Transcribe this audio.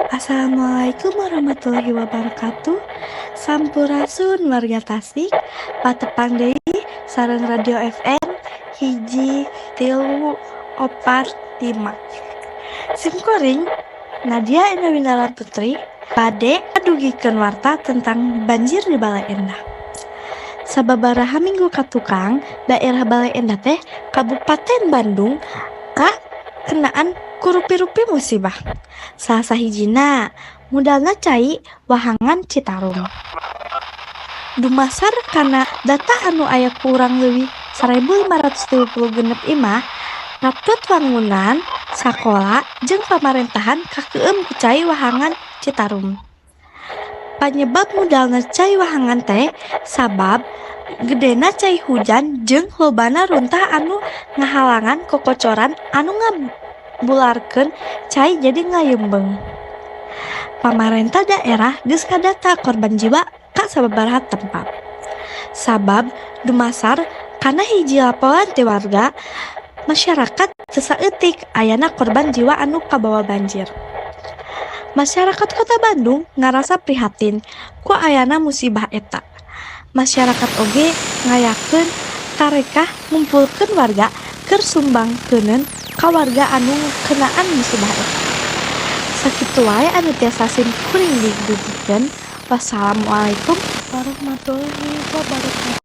Assalamualaikum warahmatullahi wabarakatuh. Sampurasun, warga Tasik. Patepang deui sareng Radio FM 134,5. Simkuring Nadia Enda Windala Putri bade ngadugikeun warta tentang banjir di Baleendah. Sababaraha minggu katukang, daerah Baleendah teh, Kabupaten Bandung, kakenaan ku rupi-rupi musibah. Salah sahijina mudalna cai wahangan Citarum. Dumasar kana data anu aya, kurang leuwih 1536 imah, katut wangunan sakola jeung pamarentahan kakeueum ku cai wahangan Citarum. Panyebab mudalna cai wahangan teh sabab gedena cai hujan jeung lobana runtah anu ngahalangan kokocoran anu ngabularkeun cai jadi ngayeumbeng. Pamarentah daerah geus ngadata korban jiwa ka sababaraha tempat. Sabab dumasar kana hiji laporan ti warga, masyarakat teu saeutik ayana korban jiwa anu kabawa banjir. Masyarakat Kota Bandung ngarasa prihatin ku ayana musibah eta. Masyarakat oge ngayakeun tarekah ngumpulkeun warga keur sumbangkeuneun ka warga anu ngeunaan musibah eta. Sakitu wae anu tiasa sim kuring didugikeun. Wassalamualaikum warahmatullahi wabarakatuh.